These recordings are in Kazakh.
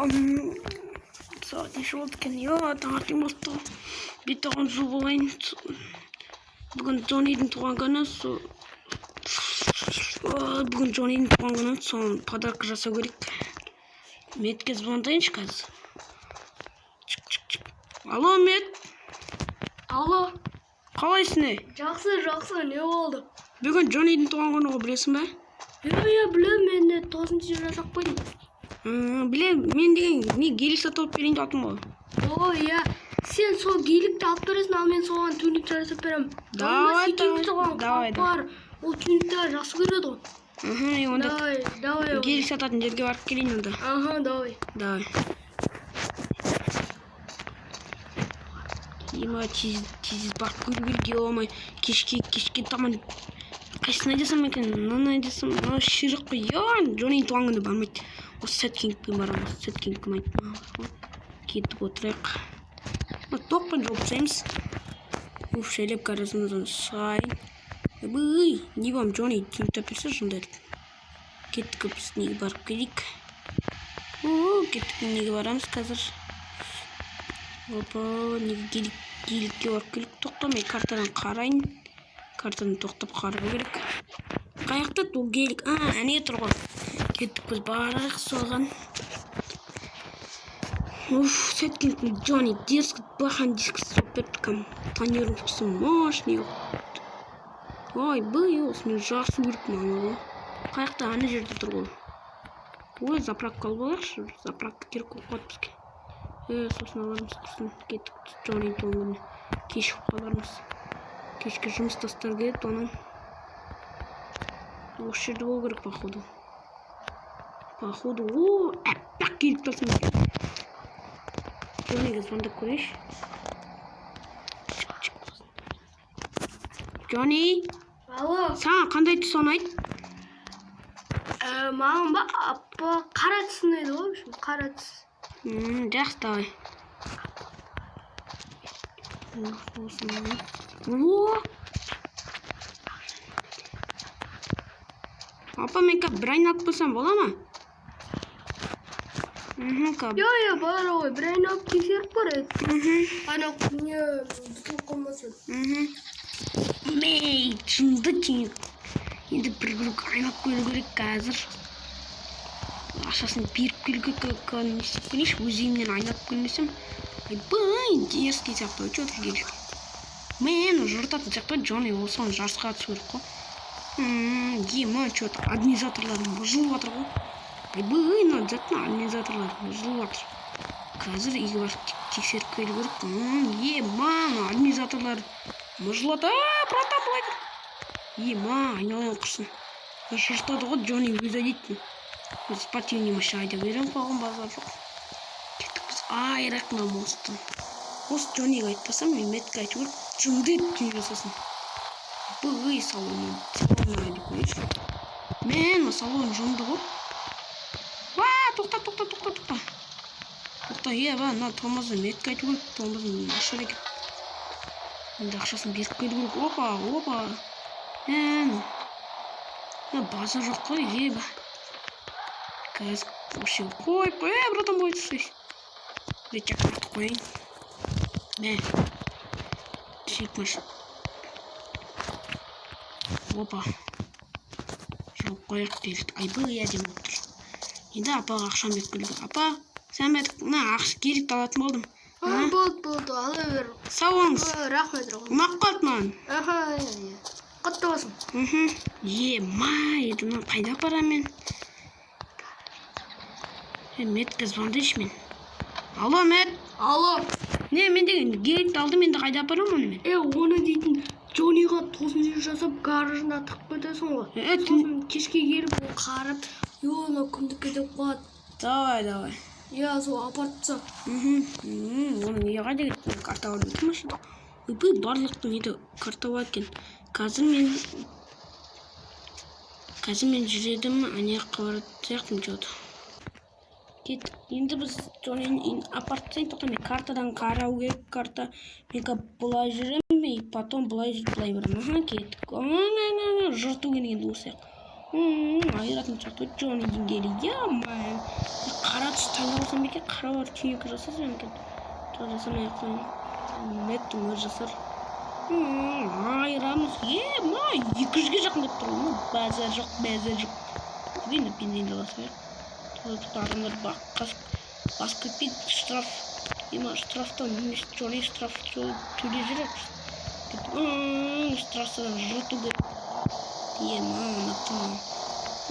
Сағат неше болды екен? Иә, таңертең болды ғой. Бет ағын жуып алайын. Бүгін Джоннидің туған күні, сол. Бүгін Джоннидің туған күні, соны подарка жасау керек. Метке звондайыншы қазір. Чик, чик, чик. Алло, Мет, Алло, қалайсың, ей? Жақсы, жақсы, не болды? Бүгін Джоннидің туған күні ғой, білесің бе? Иә, білемін, мен де 9-шы жасап қойдым. Білем, мен деген не гелик сатып алып берейін деп жатырмын ғой. О, иә, сен сол геликті алып бересің, ал мен соған тюнинг жасап беремін. Давай, давай, Соған давай, бар, ол тюнингті жақсы көреді ғой. Онда Давай, давай. гелик сататын жерге барып келейін онда. Аха, давай. Давай. Ема, тез тез барып көру керек, ё. Кешке таман қайсысын айдасам екен? Мынаны айдасам, мынау ширек қой. Ё, Джонни туған күні бармайды. Осы Сәткеновпен барамын, осы Сәткеновке айттым. Кетіп отырайық. Мына тоқпен жауып тастаймыз. Уф, жайлап гаражымыздан шығайын. Ойбай, не вам Джонни тюнинг берсе жынды. Кеттік, біз неге барып келейік. О, кеттік, неге барамыз қазір? Опа, неге геликке барып келейік. Тоқта, мен картадан қарайын. Картадан тоқтап қарау керек. Қай жақта ол гелик? А, әне тұр ғой. Кеттік, біз барайық соған. Уф, Сәткеновтің Джонни диск, бахан диск соғып беріпті кәдімгі. Тонировкасы мощный. Ойбай, осымен жақсы көріп маған ғой. Қай жақта? Ана жерде тұр ғой. Ой, заправка алып алайықшы. Заправка керек болып қалады бізге. Сосын алармыз, құрсын. Кеттік, Джонни туған күніне. Кешігіп қалармыз. Кешке жұмыстастар келеді оның. Осы жерде болу керек, походу. Походу, о, аппақ келіп тұрсың. Джонниге звондап көрейінші. Чик, чик. Джонни, Алло, саған қандай түс ұнайды? Маған ба, апа, қара түс ұнайды ғой, в общем, қара түс. Жақсы, давай. Осыны. О! Апа, мен қазір бір айналып келсем бола ма? Қазір. Иә, бар ғой, бір айналып тексеріп көреді. Анау не бұзылып қалмасын. Мей, жынды теңік. Енді бір круг айналып келу керек қазір. Ақшасын беріп келу керек. Не істеп келейінші, өз үйімнен айналып келмесем. Айбай, дерзкий сияқты ғой, че-то гелик. Мен жыртатын сияқты ғой, Джонни осыған жарысқа қатысу керек қой. Ема, че-то администраторлар мыжылып жатыр ғой. Айбай, мына заттың администраторлар мыжылып жатыр. Қазір үйге барып тексеріп келу керек. Ема, мына администраторлар мыжылады. А, братан, былай тұр. Ема, айналайын құрсын. Жыртады ғой, Джонни өзі айдайды. Өзі спортивный машина айдап үйреніп қалған, базар жоқ. Кеттік, біз айырайық мына мосттан. Осы Джонниге айтпасам, мен Метке айту керек. Жынды етіп түйе жасасын. Бый, салон, салон айдап көрейінші. Мен мына салон жынды ғой. Ва, тоқта, тоқта, тоқта, тоқта. Тоқта, е, ба, мына тормозды Метке айту керек. Тормозы нашар екен. Енді ақшасын беріп келу керек. Опа, опа. Мә, мына базар жоқ қой, еба. Қазір вообще қойып қой, е, братан, былай түспей. Рычаг артық қояйын. Мә. Түсейік машина. Опа. Жауып қояйық делік. Айбай, әдемі болып тұр. Енді апаға ақшаны беріп келу керек. Апа, сәлеметік, мына ақша геликті алатын болдым. А, болды, болды, ала бер. Сау болыңыз. О, рахмет, рахмет. Ұнап қалды маған. Аха, иә. Құтты болсын. Ема, енді мына қайда апарамын мен? Е, Метке звондайыншы мен. Алло, Мет. Алло. Не, мен деген геликті алдым, енді қайда апарамын оны мен? Е, оны дейтін Джонниға 9-шы жасап гаражына тығып кетесің ғой. Е, Сосын кешке келіп ол қарап, е, мынау кімдікі деп қалады. Давай, давай. Иә, сол апарып таста. Оның не қайда кетті? Карта бар екен машинада. Ойбай, барлықтың неде карта бар екен. Қазір мен жүредім, ана жаққа баратын сияқтымын че-то. Кеттік. Енді біз Джоннидің үйін апарып тастайын. Тоқта, мен картадан қарау керек. Карта. Мен қазір былай жүремін, и потом былай жүріп былай барамын. Аха, кеттік. Ана, жырту керек енді осы жақ. Айыратын сияқты Джоннидің гелигі. Е, қара түс таңдап алсам ба екен? Қара бар түйнек жасасам екен? Жоқ, жасамай ақ қояйын. Мэттің өзі жасар. Айырамыз. Е, ма, 200-ге жақындап тұр ғой. Базар жоқ, базар жоқ. Енді бензин жалғасайық. Тоқтат, адамдар басып кетпейді. Штраф. Ема, штрафтан Джонни штраф төлей жүреді. Штрафтан жырту керек. Ема, ұнаттым.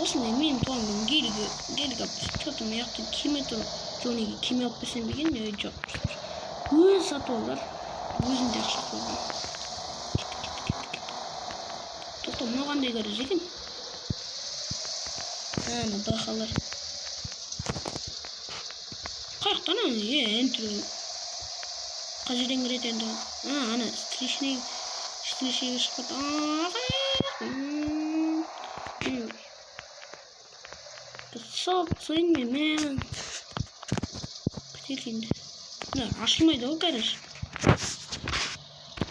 Осындай менің туған күнім гелигі, гелик алып, че-то мына жақта кеме тұр. Джонниге кеме алып берсем бе екен? Е, жоқ. Өзі сатып алар. Өзінде ақшасы болған. Тоқта, мынау қандай гараж екен? Ана бақалар. Қай жақтан ана? Е, энтру. Қай жерден кіреді енді? А, ана встречный, встречныйге шығып кетті. Салып тастайын мен, мә. Күтейік енді. Мына ашылмайды ғой гараж.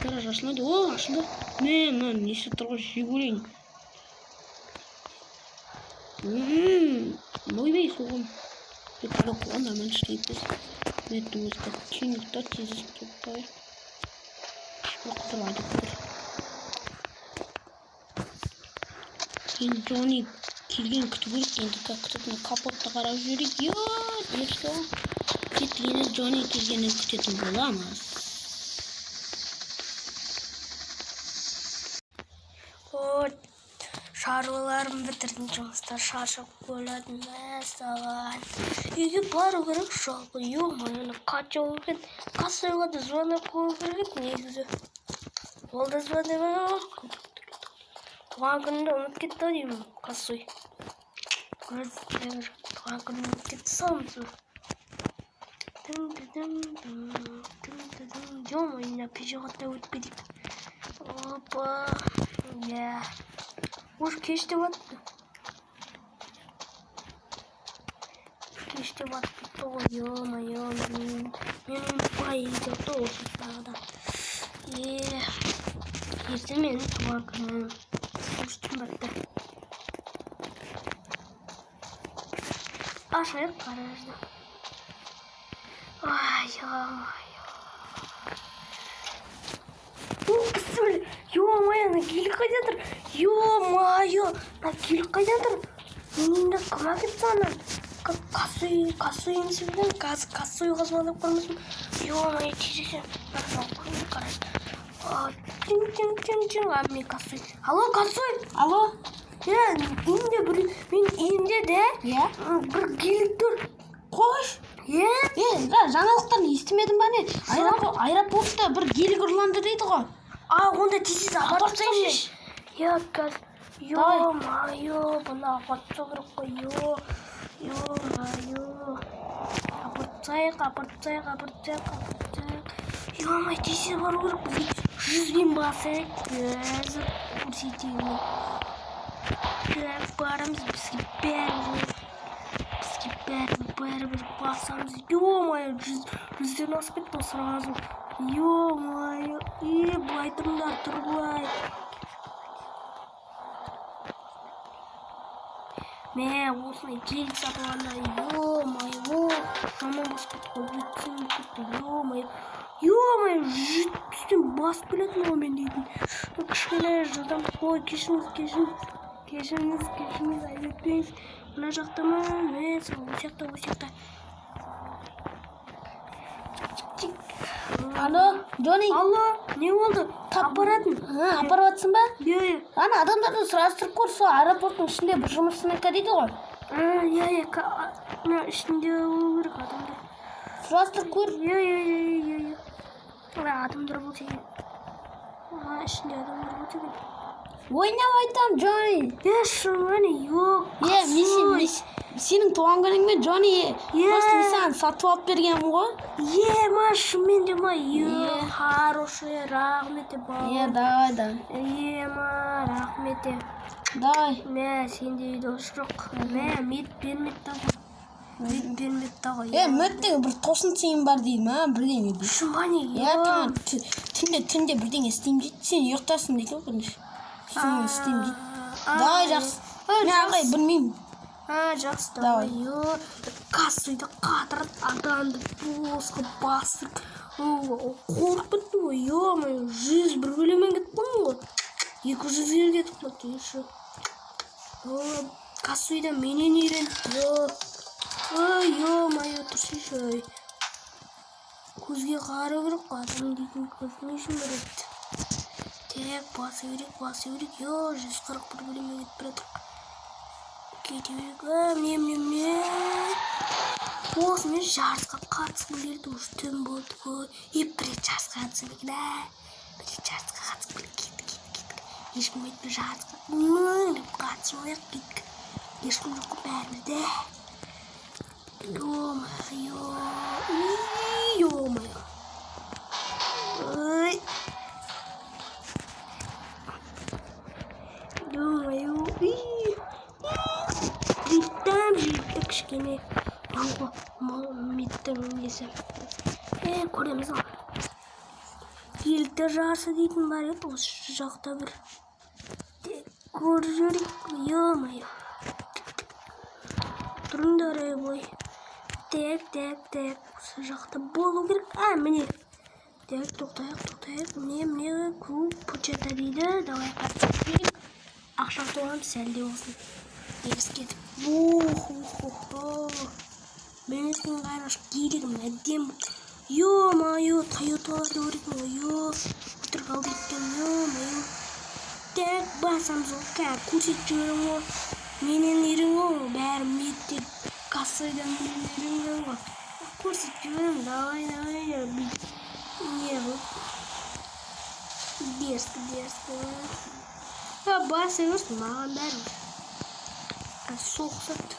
Гараж ашылмайды. О, ашылды. Мә, мына не істеп тұр ғой, Жигулин. Ойбай, соғым. Қара қуған нормально ештеңе етпес. Мэттің өзі как тюнинг та тез кетіп қояйық. Қыдырып айдап тұр. Енді Джонни келген күту керек. Енді как күтіп, мына капотты қарап жіберейік. Йо, дерзко. Кеттік, енді Джонни келгенін күтетін боламыз. О, шаруаларым бітірдім, жұмыста шаршап қойладым, мәссаған. Үйге бару керек жалпы, ё-моё, ана Катя екен. Кассаға да звондап қою керек еді негізі. Ол да звондамай. Туған күнімді ұмытып кетті ау деймін, Кассой. Туған күнімді ұмытып кетті салымсыз. Тың тың тың тың тың. Ё-моё, мына пешеходтан өтіп кетейік. Опа, иә. Уже кеш деп атты. Кеш деп атып кетті ғой, ё-моё, мен ұмытпай кетті осы тағы да. Е, ертең менің туған күнім. Уже түн батты. Ашайық гаражды. Ай, ё-моё. О, ё-моё, ана гелик қайда тұр? Ё-моё, мына гелик қайда тұр? Менің үйімде кім әкетті аны? Кассой, кассой емес пе екен? Қазір кассойға звондап көрмесін. Ё-моё, тез қарай. Тин тин тин тин, а міне кассой. Алло, кассой. Алло. Е, үйімде бір, мен үйімде де Иә. бір гелик тұр. Қош. Е, Е, жаңалықтан естімедің ба не? Аэропортта бір гелик ұрланды дейді ғой. А, онда тез апарып Апарып тастайыншы. тастайыншы. Иә, қазір. Давай. Ё-моё, бұны апарып тастау керек қой. Ё, ё-моё. Апарып тастайық, апарып тастайық, апарып тастайық, апарып тастайық. Ё-моё, тез бару керек бізге. 100-бен басайық. Қазір көрсетемін. Так, барамыз, бізге бәрібір. Бізге бәрібір, бәрібір басамыз. Ё-моё, 100-ден асып кетті ғой сразу. Ё-моё, е, былай тұрыңдар, тұр былай. Мә, осындай гелик сатып алғанда, ё-моё, жаман басып кетті ғой, жетпістен кетті, ё-моё. Ё-моё, 70-тен басып келетін ғой мен дейтін. Кішкене жылдам, ой, кешіріңіз, кешіріңіз, кешіріңіз, кешіріңіз, айып етпеңіз. Мына жақта ма? Мә, сол осы жақта, осы жақта. Чик, чик. Алло, Джонни. Алло, не болды? Апаратын. Апарып жатсың ба? Иә, иә. Ана адамдардан сұрастырып көр, сол аэропорттың ішінде бір жұмысшынікі дейді ғой. Иә, иә, мына ішінде болу керек адамдар. Сұрастырып көр. Иә, иә, иә, иә, иә. Мына адамдар болса екен. А, ішінде адамдар болса екен. Ойнап айтам, Джонни. Е, шынымен, жоқ. Е, мен сенің туған күніңмен, Джонни. Е. Просто мен саған сатып алып бергенмін ғой. Е, ма, шынымен де ма? Е, Е. хороший, рахмет, Е, бауырым. давай, давай. Е, ма, рахмет. Давай. Мә, сендей дос жоқ. Мә, мет бермепті ғой. Мет бермепті ғой. Е, Мэттің бір тосын сыйым бар дейді ма, бірдеңе дейді. Шын ба не? Иә, таң түнде бірдеңе істеймін дейді. Сен ұйықтасың дейді ғой бірінші. Сосын істеймін дейді. Давай, жақсы. Мен ағай білмеймін. А, жақсы, Давай. давай. Ё, кассыйды қатырып, адамды босқа бастырып. О, қорқып кеттім ғой, ё-моё, 101 көлемен кетіп қалдым ғой. 200-ге кетіп қалды, еще. О, кассыйда менен үйренді. Ё, ой, ё-моё, тұрсайшы, ой. Көзге қарау керек қой, адам дейтін көз не үшін береді? Так, баса берейік, баса берейік. Ё, 141 көлемен кетіп бара жатыр. Кете берейік. А, міне, міне, міне. Осымен жарысқа қатысқым келді, уже түн болды ғой. И бір рет жарысқа қатысып екен, ә. Бір рет жарысқа қатысып келдік, кеттік, кеттік, кеттік. Ешкім айтпай жарысқа деп қатысып алайық, кеттік. Ешкім жоқ қой бәрібір де. Ё-моё, ё-моё. Ой. Ё-моё. Жеттім, жеттік кішкене. Алға, меттің несі. Е, көреміз ғой. Елді жарысы дейтін бар еді, осы жақта бір. Көріп жіберейік. Ё-моё. Тұрыңдар, ей, былай. Так, так, так. Осы жақта болу керек. А, міне. Так, тоқтайық, тоқтайық. Міне, міне, клуб почета дейді. Давай қатысып көрейік. Ақша толамыз, сәл де болсын. Егіз кетіп. Ох-ох-ох. Менің қараш гелигім әдемі. Ё-моё, Тойоталарды көретін ғой. Ё, отырып алды екен. Ё-моё. Так, басамыз ғой. Қазір көрсетіп жіберемін ғой. Менен үйрен ғой, бәрі мектеп кассадан менен үйренген ғой. Көрсетіп жіберемін. Давай, давай, бүйтіп. Не қылып. Дерзко, дерзко. А, баса берсін, маған бәрібір. Қазір соқсады.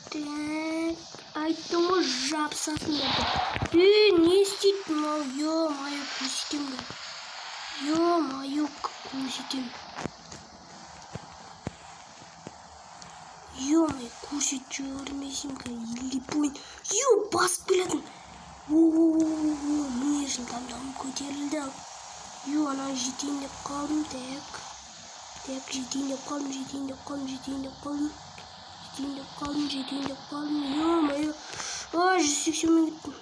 Так, айттым ғой, жабысасыңдар деп. Е, не істейді мынау? Ё-моё, көрсетемін бе? Ё-моё, көрсетемін. Ё-моё, көрсетіп жібермесем липойын. Ё, басып келетін. О, міне жылдамдығым көтерілді. Ё, ана жетейін деп қалдым. Так, так, жетейін деп қалдым, жетейін деп қалдым, жетейін деп қалдым. Жетейін деп қалдым, жетейін деп қалдым. Ё-моё. А, 180-мен кеттім.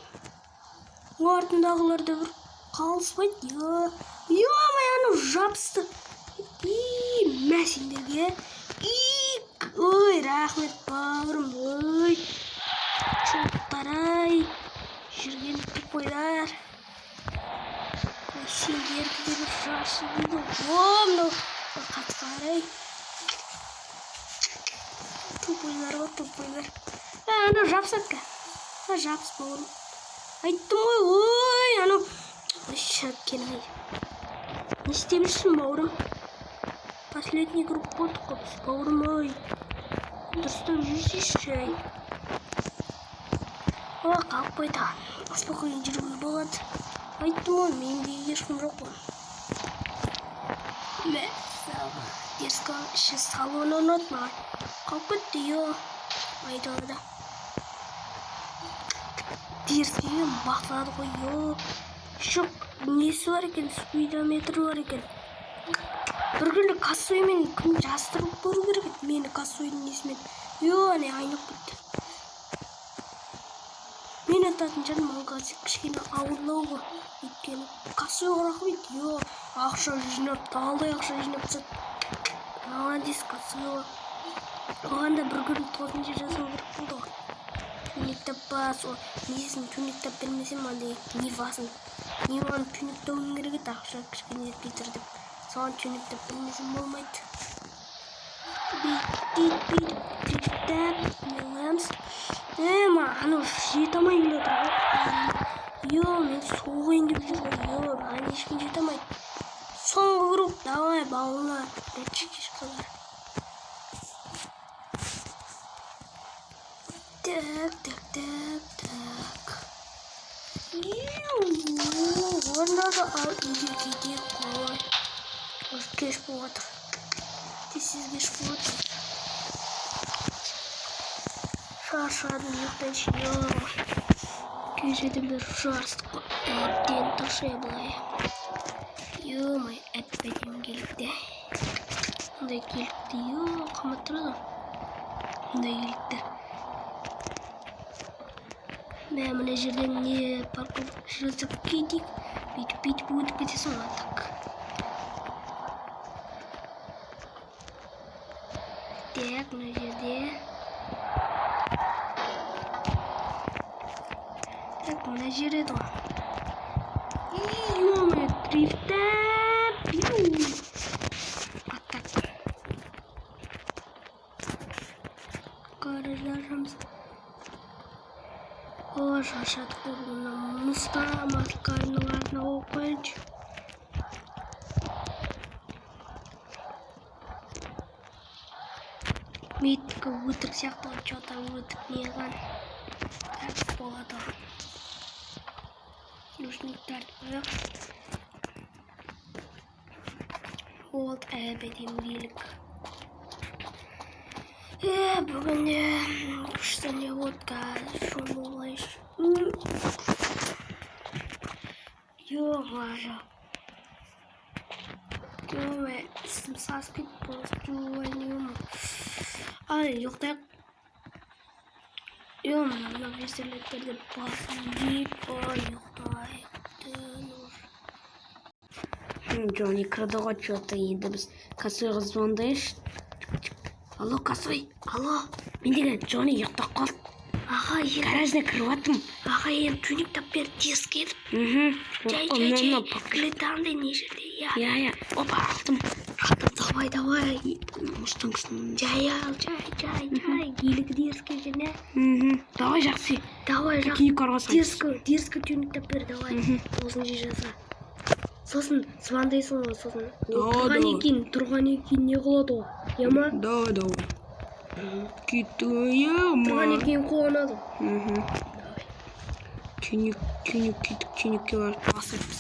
Артындағылар да бір қалыспайды. Ё, ё-моё, анау жабысты. И, мә сендерге. И, ой, рахмет, бауырым. Ой, чоттар-ай. Жүрген тупойлар. Ой, сендерді де бір жарысы дейді. О, мынау қатқар-ай. Тупойлар ғой, тупойлар. А, анау жабысады ка. А, жабыс, бауырым. Айттым ғой, ой, анау. Ой, шәкен ай. Не істеп жүрсің, бауырым? Последний круг болдық қой біз, бауырым, ой. Дұрыстап жүрсейші, ай. Ой, қалып қойды. Спокойно жүруге болады. Айттым ғой, менде ешкім жоқ қой. Мәссаған. Дерзко іші салоны ұнады маған. Қалып кетті, ё. Айдалада. Дерзкийге басады ғой, ё. Еще несі бар екен, спидометр бар екен. Бір күні кассоймен кім жастырып көру керек еді мені кассойдың несімен. Ё, әне айнып кетті. Мен ататын шығармын, ол газет кішкене ауырлау ғой. Өйткені кассойға рахмет, ё, ақша жинап, талдай ақша жинап тастады. Молодец, кассойға. Оған да бір күні тосын жер жасау керек болды ғой. Тюниктеп па, сол несін тюниктеп бермесем, андай нивасын. Ниваны тюниктеуім керек еді, ақша кішкене жетпей тұр деп. Соған тюниктеп бермесем болмайды. Бүйтіп, бүйтіп, тюниктеп, не қыламыз? Е, ма, анау жете алмай келе жатыр ғой. Ё, мен соғайын деп жүр ғой. Ё, маған ешкім жете алмайды. Соңғы круг, давай, бауырлар. Бәтшекешкалар. Так, так, так, так. Орындады, ал үйге кетейік қой. Уже кеш болып жатыр. Тез-тез кеш болып жатыр. Шаршадым, ұйықтайыншы. Ё, кешеден бері жарыстық қой. Әбден тыршай былай. Ё-моё, әп-әдемі гелікті. Мындай гелікті, ё, қымбат тұрады ғой. Мындай геліктер. Мә, мына жерден не парковка жасап кетейік. Бүйтіп, бүйтіп өтіп кетесің ғой, так. Так, мына жерде. Так, мына жер еді ғой. Ё-моё, дрифттап. А так. Гаражды ашамыз. О, шаршадық қой бүгін. Мына мұзда масканың артына қойып қояйыншы. Меттікі өтірік сияқты ғой, чё-то өтірік не қылған. Так, болады. Ручник тартып қояйық. Болды, әп-әдемі гелік. Бүгін де күшті не болды, қазір шомылып алайыншы. Ё-моё. Ё-моё, үстім сасып кетті, просто жуып. Ай, ұйықтайық. Ё-моё, мына вертолеттерді басып жейік. Ой, ұйықтайық. Түн уже. Джонни кірді ғой чё-то, енді біз Косойға звондайыншы. Алло, Косой, Алло, мен деген Джонни ұйықтап қалды. Аға, енді, Гаражына кіріп жатырмын. Аға, енді тюнинг тап бер, диск етіп. Мхм. Жай, жай, жай. Кілеті андай не жерде, иә. Иә, иә. Опа, алдым. Алдым, давай, давай. Мустангсын. Жай ал, жай, жай, жай. Гелігі дерзкий жеріне. Мхм. Давай, жақсы. Давай, жақсы. Киіп қарғасай. Дерзкий, дерзкий тюнинг тап бер, давай. Мхм. 9-жаса. Сосын звондайсың ғой, сосын. Да, Тұрған да. екен, тұрған екен не қылады ғой? Иә ма? Давай, давай. Кетті, Тұрған ма. екен қуанады ғой. Мхм. Тюнинг, тюнинг кеттік, тюнингке барып басамыз.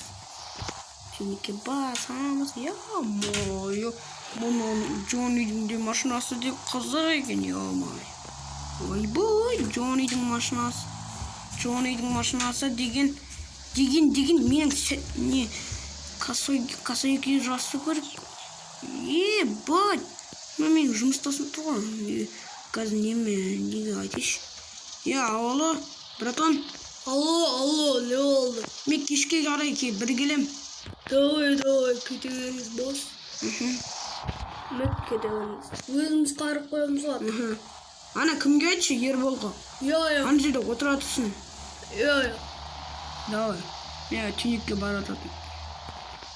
Тюнингке басамыз. Ё-моё. Мұның Джоннидің де машинасы де қызық екен, ё-моё. Ойбой, Джоннидің машинасы. Джоннидің машинасы деген менің не косой косойки жақсы көріп. Ебать. Мына менің жұмыстасым тұр ғой. Қазір неме неге айтайыншы. Е, алло, братан, Алло, алло, не болды? мен кешке қарай бір келем. Давай, давай, кете беріңіз, босс. Мхм. Мек кете беріңіз. Өзіміз қарап қоямыз ғой. Мхм. Ана кімге айтшы, Ерболға. Иә, иә, Ана жерде отыра тұрсын. иә, иә. Давай. Мен тюникке бара жатырмын.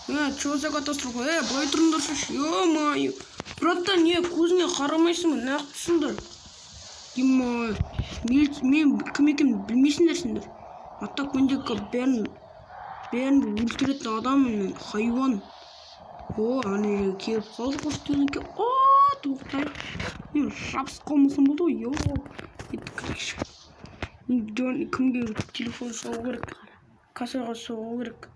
Э, чё за катастрофа? Э, былай тұрыңдаршы. Ё-моё. Братан, не, көзіңе қарамайсың ба? Неғып тұрсыңдар? Ё-моё. Мен кім екенімді білмейсіңдер сендер. А так менде бәрін өлтіретін адаммын мен, хайуан. О, ана жерге келіп қалдық осы тюникке. О, тоқтай. Мен жабысып қалмасам болды ғой. Ё. Кеттік кірейікші. Джон, кімге телефон соғу керек? Косойға соғу керек.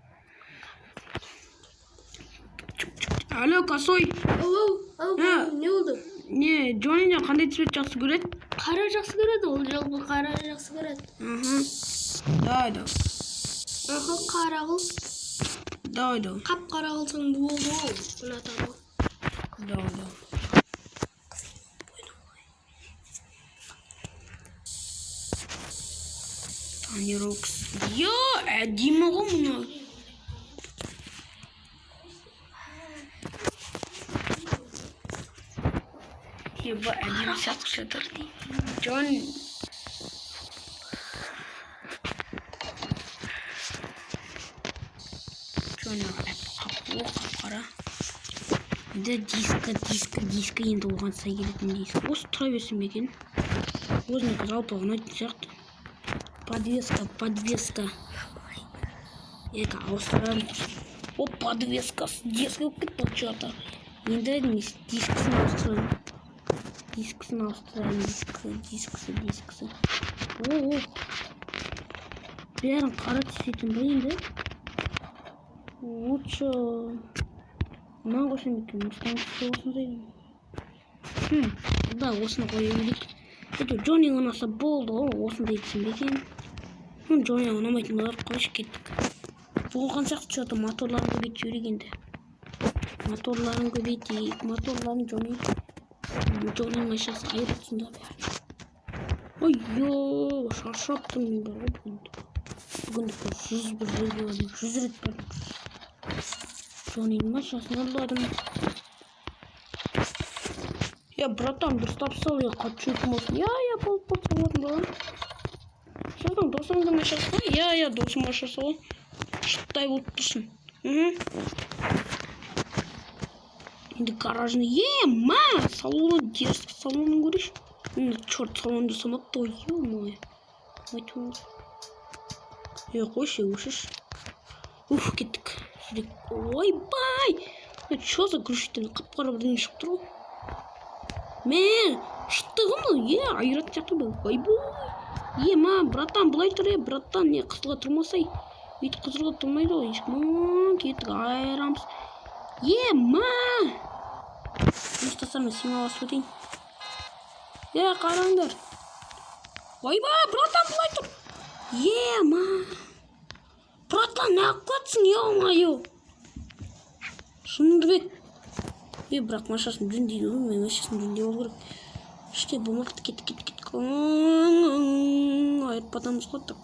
Алло, Косой. Алло, алло, Ә. не болды? Не, Джонни қандай цвет жақсы көреді? Қара жақсы көреді, ол жалпы қара жақсы көреді. Мхм. Давай, давай. Аха, қара қыл. Давай, давай. Қап-қара қылсаң болды ғой, ұнатады ғой. Давай, давай. Тонирокс. Ё, әдемі ғой мынау. Еба, әдемі сияқты жатыр. Джон. Джон, қап-қара. Енді диска, диска, диска, енді оған сай келетін диск. Осы тұра берсін бе екен? Өзінікі жалпы ұнайтын сияқты. Подвеска, подвеска. Екі ауыстырамын. О, подвескасы диск болып кетті ғой чё-то. Енді дискісін ауыстырамын. Дискісін ауыстырамын. Дискісі, дискісі, дискісі. О, о. Бәрін қара түсетін ба енді? Лучше мынаны қойсам екен, Мустанг осындай. Да, осыны қоя берейік. Әйтеуір Джонни ұнаса болды ғой, осындай етсем бе екен. Джонни ұнамайтын болар, қойшы, кеттік. Болған сияқты чё-то, моторларын көбейтіп жіберейік енді. Моторларын көбейтейік, моторларын. Джонни, Джонни машинасы айырып да бәрі. Ой, шаршап тұрмын мен бар ғой бүгін. Бүгіндік 101 жерге бардым, 100 рет бардым. Джоннидің машинасын ұрладым. Я, братан, дұрыстап сал, я, қатты жүретін болсын. Иә, иә, болды, болды, салатын балам. Сіздің досыңыздың машинасы ғой? Иә, иә, досым машинасы ғой. Шыттай болып тұрсын. Енді гаражны, е, ма, салоны дерзкий, салонын көрейінші. Мына черт салон жасамапты ғой, ё-моё. Айтуыңыз. Е, қойшы, өшірші. Уф, кеттік. Жүрек. Ойбай! Че за глушитель? Қап-қара бірдеңе шығып тұр ғой. Мә, шытты ғой мынау, е, айыратын сияқты бұл. Ойбой. Е, ма, братан, былай тұр, е, братан, не, қызылға тұрмасай. Өйтіп қызылға тұрмайды ғой ешкім. Кеттік, айырамыз. Е, ма! Ұстасам, мен сигнал басып өтейін. Е, қараңдар. Ойбай, братан, былай тұр. Е, ма. Братан, неғып кетсің, ё-моё. Шыныбек. Е, бірақ машинасын жөндейді ғой, мен машинасын жөндеп алу керек. Іште болмапты, кеттік, кеттік, кеттік. Айырып батамыз ғой так.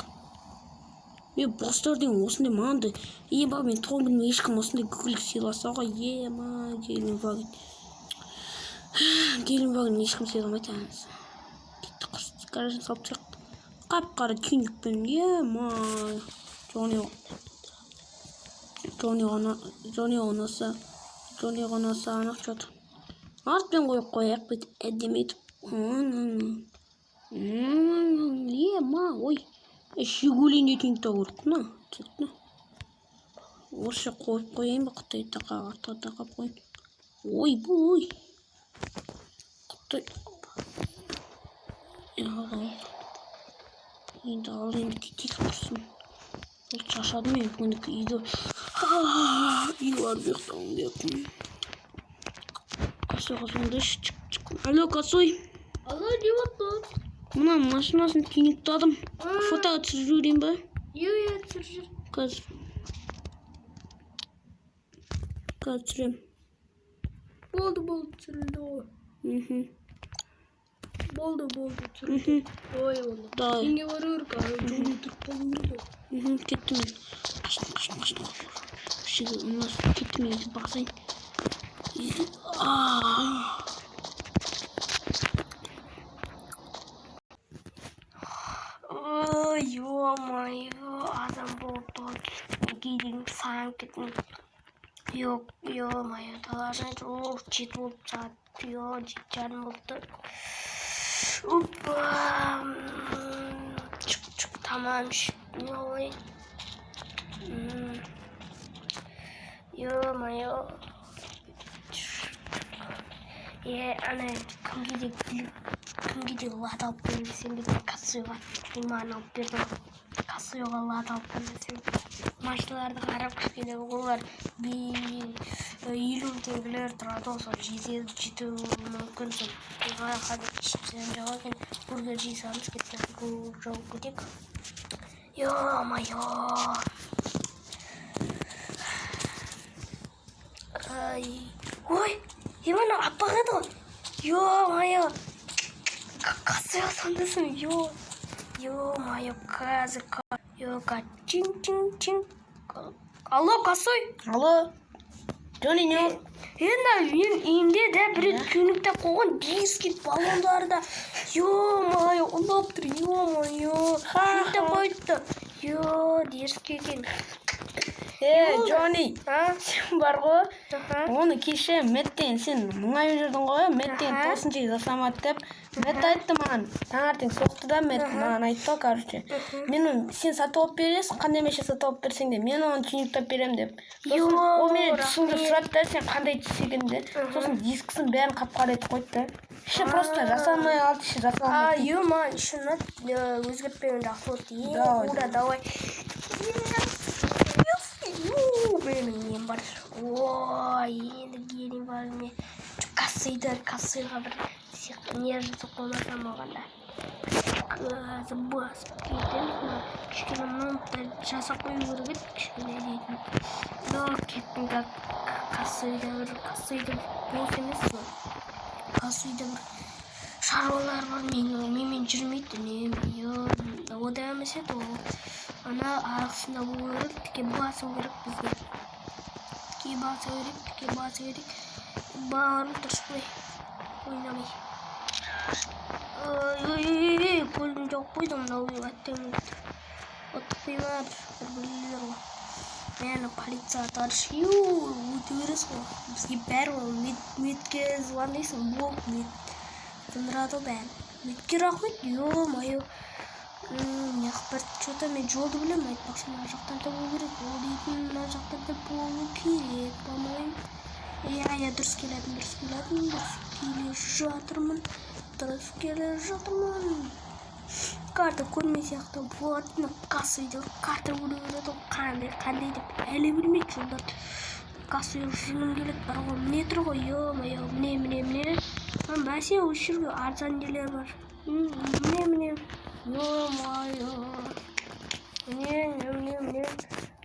Е, бостар деген осындай маған да. Е, ба, мен туған күніме ешкім осындай гүл сыйласа ғой. Е, ма, Гелендваген. Гелендваген ешкім сыйламайды. Кеттік, құрсын, гаражын салып тастайық. Қап-қара тюнингпен, е, ма. Джонни, Джонни ғана, Джонни ұнаса, Джонни ұнаса анық что-то. Артпен қойып қояйық бүйтіп әдемі етіп. Е, ма, ой. Жигулин де тюнингтау керек қой мына. Түсінікті. Осы қойып қояйын ба, құттай тақа, артқа тақап қояйын. Ойбой. Құттай. Ал. Енді ал, енді кетейік құрсын. Бұл шаршадым мен бүгіндік үйге. Үйге барып ұйықтауым керек. Косойға звондайшы. Алло, Косой. Алло, не болды? Мына машинасын тюнингтадым. Фотоға түсіріп жіберейін ба? Иә, иә, түсіріп жүр. Қазір. Қазір түсіремін. Болды, болды, түсірілді ғой. Болды, болды, түсірілді. Ой, онда. Давай. Үйге бару керек, ана Джонни тұрып қалу керек қой. Кеттім мен. Қаштым, қаштым, қаштым. Шеге, мына кеттім енді басайын. Аа. Ой, ё-моё, адам болып болып кейде сағынып кеттім. Ё-моё, далаға жоқ, 7 болды сағат. Ё, 7:30 болды. Опа. Чук, чук, тамам ішіп не қылайын. Ё-моё. Е, ана кімге де кімге де Лада алып бер десем де, Кассойға маған алып берді ғой. Кассойға Лада алып бер десем, машиналарды қарап кішкене олар 50 мың теңгелер тұрады ғой, сол жетуі мүмкін. Сол қазір ішіп жоқ екен, бургер жей саламыз, кеттік, жауып кетейік. Ё-моё. Ай, ой, мына аппақ еді ғой. Ё-моё. Кассойға звондасам, ё. Ё-моё, қазір. Ё, чин чин чин. Алло, Кассой. Алло. Джонни, не болды? Енді мен үйімде де біреу тюнингтеп қойған диски баллондары да. Ё-моё, ұнап тұр, ё-моё. Тюнингтеп қойыпты. Ё, дерзкий екен. Е, Джонни, А? сен бар ғой. Аха. Оны кеше Мэттен сен мұңайып жүрдің ғой, Мэттен тоғызыншы жасамады деп. Мэтт айтты маған, таңертең соқты да Мэтт маған айтты ғой, короче. Мен оны сен сатып алып бересің, қандай машина сатып алып берсең де, мен оны тюнингтап беремін деп. Сосын ол менен түсіңді сұрады да, сен қандай түс екенін. Сосын дискісін бәрін қап-қара етіп қойды да. Іші просто жасалмай қалды, іші А, жасалмай. ё, маған іші ұнады, өзгертпеген жақсы болды. Е, Давай. ура, давай. Ю, менің нем бар. Ой, енді Гелендваген. Кассойды, Кассойға бір не жасап қоймасам оған да. Қазір басып кетеміз. Мына кішкене мынаны жасап қою керек еді, кішкене дейтін. Но кеттім как Кассойда бір, кассойда бос емес қой. Кассойда бір шаруалар бар, менімен жүрмейді үнемі. Ода емес еді ол. Ана арғысында болу керек, тіке басу керек бізге. Тіке басу керек, тіке басу керек. Барып тұршы былай. Ойнамай. Ой, ой, ой, көлігім жауып қойды мынау, әттең. Ұтып қойма бір біреулер ғой. Мені полиция товарищ, өте бересің ғой. Бізге бәрі ол медке звондайсың, болды, мед тындырады ғой бәрін. Медке рахмет, ё-моё. Бір что-то мен жолды білемін, айтпақшы, мына жақтарда болу керек. Ол дейтін мына жақтарда болу керек, по-моему. Иә, иә, дұрыс келетін, дұрыс келетін, дұрыс келе жатырмын. Дұрыс келе жатырмын. Карта көрмей сияқты болады. Мына касса үйде карта көре береді ғой, қандай қандай деп әлі білмейді жолдарды. Касса үйге жыным келеді бар ғой, міне тұр ғой, ё-моё, міне, міне, міне. Бәсе, осы жерге арзан нелер бар. Міне, міне, ё-моё, міне, міне, міне, міне.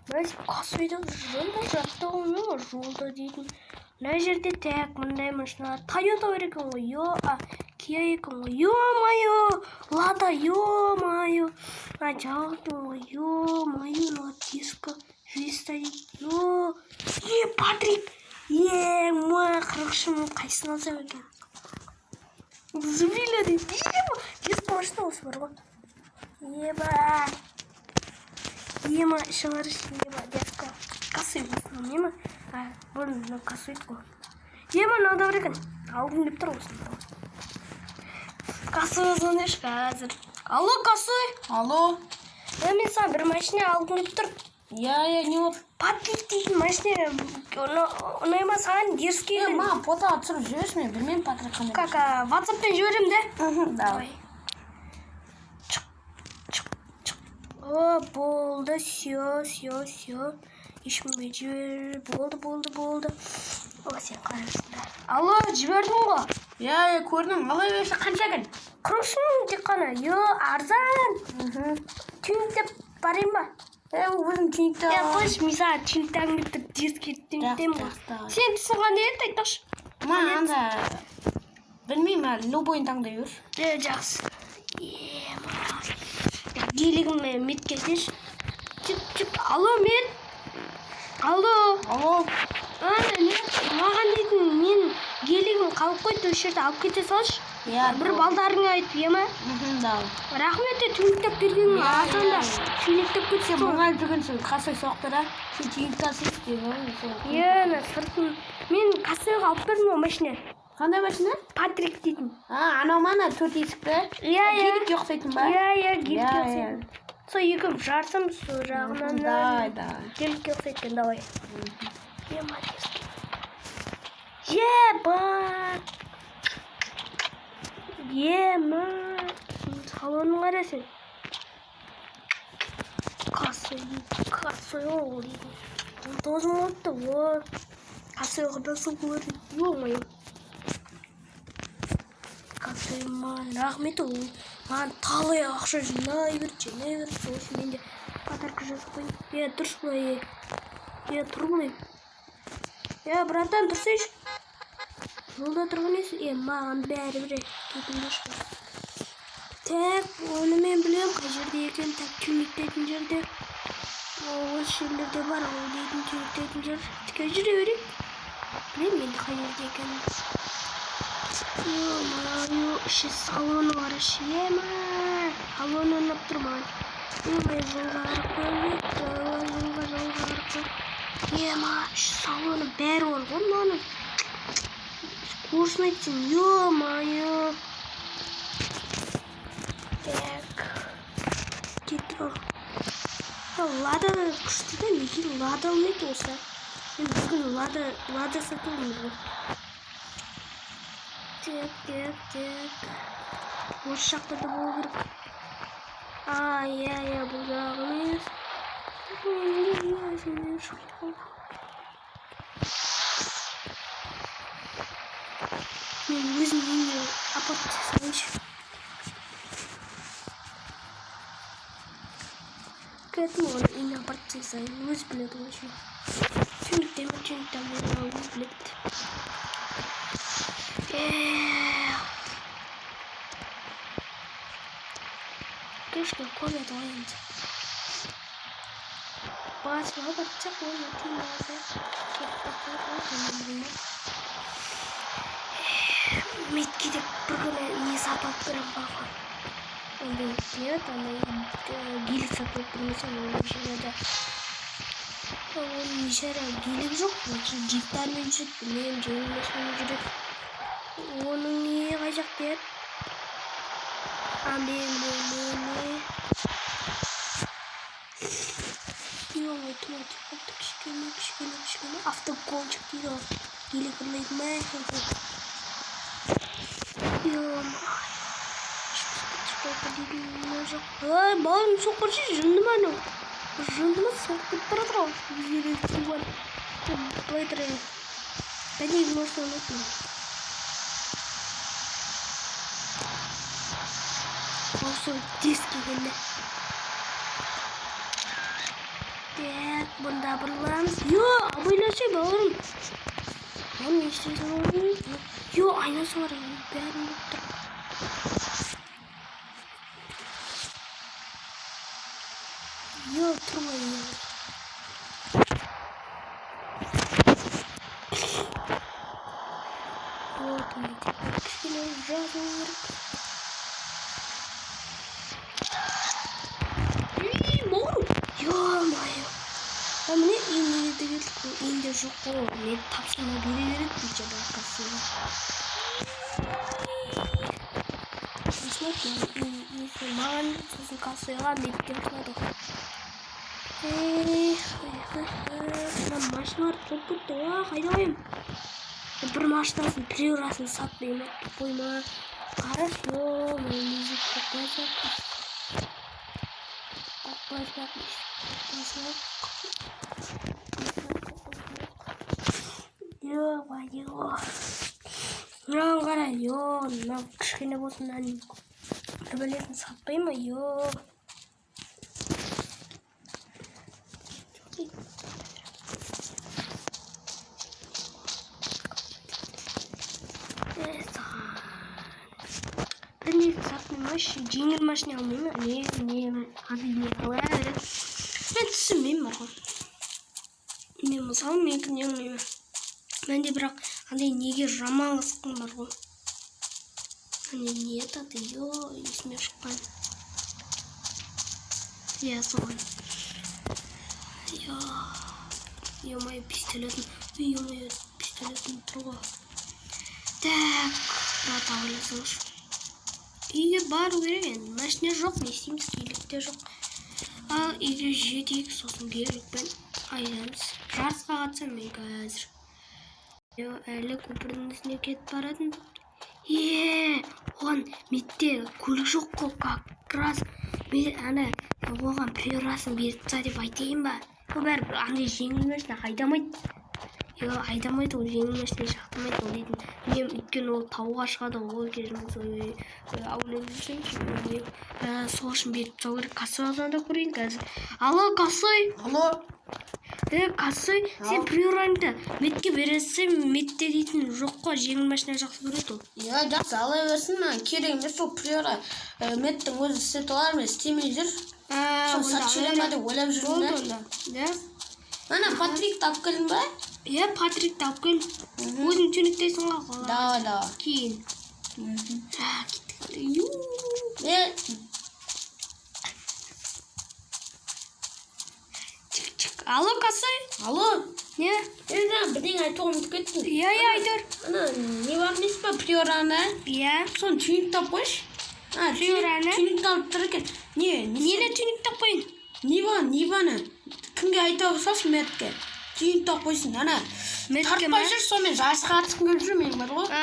Бәсе, касса үйде жолда жатты ғой, жолда дейтін. Мына жерде так мындай машиналар, Тойота бар екен ғой, ё, а Киа екен ғой, ё-моё, Лада, ё-моё, а жауып ғой, ё-моё, мына диско Виста дейді, ё, е, Патрик, е, ма, 43 мың, қайсысын алсам екен? Зубиля дейді, е, диско машина осы бар ғой, еба, ема, іші қарашы, еба, диско, кассой не ма? А, бұл мына кассой ғой. Ема, мынау да бар екен. Алғым келіп тұр осыны. Кассой звондайшы қазір. Алло, кассой. Алло. Е, мен саған бір машина алғым келіп тұр. Иә, иә, не болды? Патрик дейтін машина ұнай ма саған? Дерзкий Е, екен. маған фото түсіріп жіберші, мен білмеймін Патрик қандай. Как, ватсаптан жіберемін де? Давай. Чық, чық, чық. О, болды, все, все, все. Ешкімге жібер. Болды, болды, болды. О, сен қарайсың да. Алло, жібердің ғой. Иә, иә, көрдім. Ала берші, қанша екен? 43 мың тек қана. Йо, арзан. Тюнингтеп барайын ба? Е, өзім тюнингте. Е, қойшы, мен саған тюнингтағым келіп тұр, дерзкий тюнингтеймін ғой. Жақсы. Сен түсін қандай еді, айтпақшы? Маған анда білмеймін, әлі любойын таңдай берші. Е, жақсы. Е, ма. Гелигімді метке кетейінші. Чик, чик. Алло, мет. Алло. Алло. Ана, не, маған дейтін, мен гелигім қалып қойды, осы жерде алып кете салшы. Иә. Бір балдарыңа айтып, е ма? Давай. Рахмет, е, тюнингтеп бергеніңе, Иә, арзанда. иә. Тюнингтеп Сен кетсең ғой. мұңайып жүргенсің, кассой соқты да. Сен тюнингтасың деп. Е, ана сыртын. Мен кассойға алып бердім ғой машина. Қандай машина? Патрик дейтін. А, анау ма, ана төрт есікті? Иә, иә. Геликке ұқсайтын ба? Иә, иә, геликке Иә, ұқсайтын. Сол екеуміз жарысамыз сол жағынан. Давай, давай. Геликке ұқсайды екен, давай. Е, дерзкий. Еба. Ема. Салонын қара сен. Кассой дейді, кассой ғой ол дейтін. 19 мың болыпты, о. Кассойға басу керек, ё-моё. Кассой маған рахмет, ол маған талай ақша жинай берді, жинай берді. Сол үшін мен де подарка жасап қояйын. Е, тұршы былай, е. Е, тұр былай. Е, братан, тұрсайшы. Жолда тұрған несі? Е, маған бәрібір, кетіңдерші. Так, оны мен білемін қай жерде екенін. Так, тюнингтейтін жерде. О, осы жерлерде бар ол дейтін тюнингтейтін жер. Тіке жүре берейік. Білемін енді қай жерде екенін. Ё-моё, іші салоны қарашы. Ема, салоны ұнап тұр маған. Ё-моё, жолға қарап қояйық. Жолға, жолға, жолға қарап қой. Ема, іші салоны бәрі бар ғой мынаның. Вкусно айтсам, ё-моё. Так. Кеттік ал. Лада күшті да, неге Лада алмайды осы? Мен бүгін Лада, Лада сатып аламын ғой. Так, так, так. Осы жақта да болу керек. А, иә, иә, бұл жағы емес. Сендер шығып қалды. Мен өзім үйіме апарып тастайыншы. Кеттім, оны үйіне апарып тастайын. Өзі біледі ғой ше. Тюниктеме, тюниктеме, біледі. Е, крышка көп еді ғой енді. Басып алып ой, тиын алсақ. Кетіп. Метке деп бір күні не сатып алып беремін бар ғой. Ондай не еді, андай гелик сатып алып бермесем, ол жерде оның бейшара гелик жоқ, джиптармен жүреді, білмеймін, жеңіл машинамен жүреді. Оның не қай жақта еді? А, ме, ме, ме, ме. Ё-моё, тұма түсіп қалыпты, кішкене, кішкене, кішкене. Автогонщик дейді ғой. Гелик ұрлайды ма? Ё-моё. Жоқ. Ай, бауырым, соққы көрші, жынды ма анау? Жынды ма, соғып кетіп бара жатыр ғой. Бізге де туған. Былай тұр. Бәле, машина ұнатпаймын. Осы дес келгенде. Так, бұнда бұрыламыз. Йо, абайлашы, бауырым. Оны не істейсің? Йо, айнасы бар, бәрін біліп тұр. Йо, тұрмай. Вот, кішкене жазу керек. Ей, бауырым. Ё-моё. А міне үйіне де келдік. Үйінде жоқ қой. Мен тапсырма бере береді бейшара кассаға. Маған, сосын кассаға мектеп ашылады. Эх, мына машиналар толып кетті ғой, қайда қоямын? Бір машинасын, приорасын сатпай ма, қойма. Қарашы, ё-моё, музыка қойсақ. Қойсақ, қойсақ. Ё-моё. Мынаған қара, ё, мынау кішкене болсын, мынаның бір бәлесін сатпай ма, ё. Бір сатпай ма, жеңіл машина алмай ма, не, не, андай не ала береді. Мен түсінбеймін бар ғой. Мен мысалы менікін не алмаймын. Менде бірақ андай неге жаман қызыққым бар ғой. Андай не аты, ё, есіме шыққан. Иә, соған. Ё, ё-моё, пистолетім, ё-моё, пистолетім тұр ғой. Так, брат, абайласаңшы. Үйге бару керек енді. Машина жоқ, не істейміз, гелик те жоқ. Ал үйге жетейік, сосын геликпен айдаймыз. Жарысқа қатысамын мен қазір. Йо, әлі көпірдің үстіне кетіп баратын. Е, оған метте көлік жоқ қой, как раз. Мен ана оған приорасын беріп таста деп айтайын ба? Ол бәрібір андай жеңіл машина айдамайды. Йо, айдамайды ол, жеңіл машина жақтырмайды ол дейтін. Мен өйткені ол тауға шығады ғой, кешіріңіз, ой, ой, сол үшін беріп тастау керек. Кассаға звондап көрейін қазір. Алло, Кассой. Алло. Е, Кассой, сен приораңды Метке бересің, Метте дейтін жоқ қой, жеңіл машина жақсы көреді ол. Иә, жақсы, ала берсін, маған керек емес ол приора. Меттің өзі істетіп алар, мен істемей жүр. Соны сатып жібере ма деп ойлап жүрмін Болды да. онда. Да? Ана Патрикті алып келдің ба? Иә, Патрикті алып кел. Өзің тюниктейсің ғой қола. Давай, давай. Кейін. А, кеттік. Ю. Е, Чик, чик. Алло, Кассой. Алло. Не? Е, жаңа бірдеңе айтуға ұмытып кеттім. Иә, иә, айта бер. Ана не бар емес па, приораны? Иә. Соны тюниктап қойшы. А, Приораны? Тюникталып тұр екен. Не, не, Нені тюниктап қояйын? Нива, Ниваны. Кімге айта салшы, Метке. Тюниктап қойсын, ана. Метке Тартпай ма? жүр, сонымен жарысқа қатысқым келіп жүр менің бар ғой. А,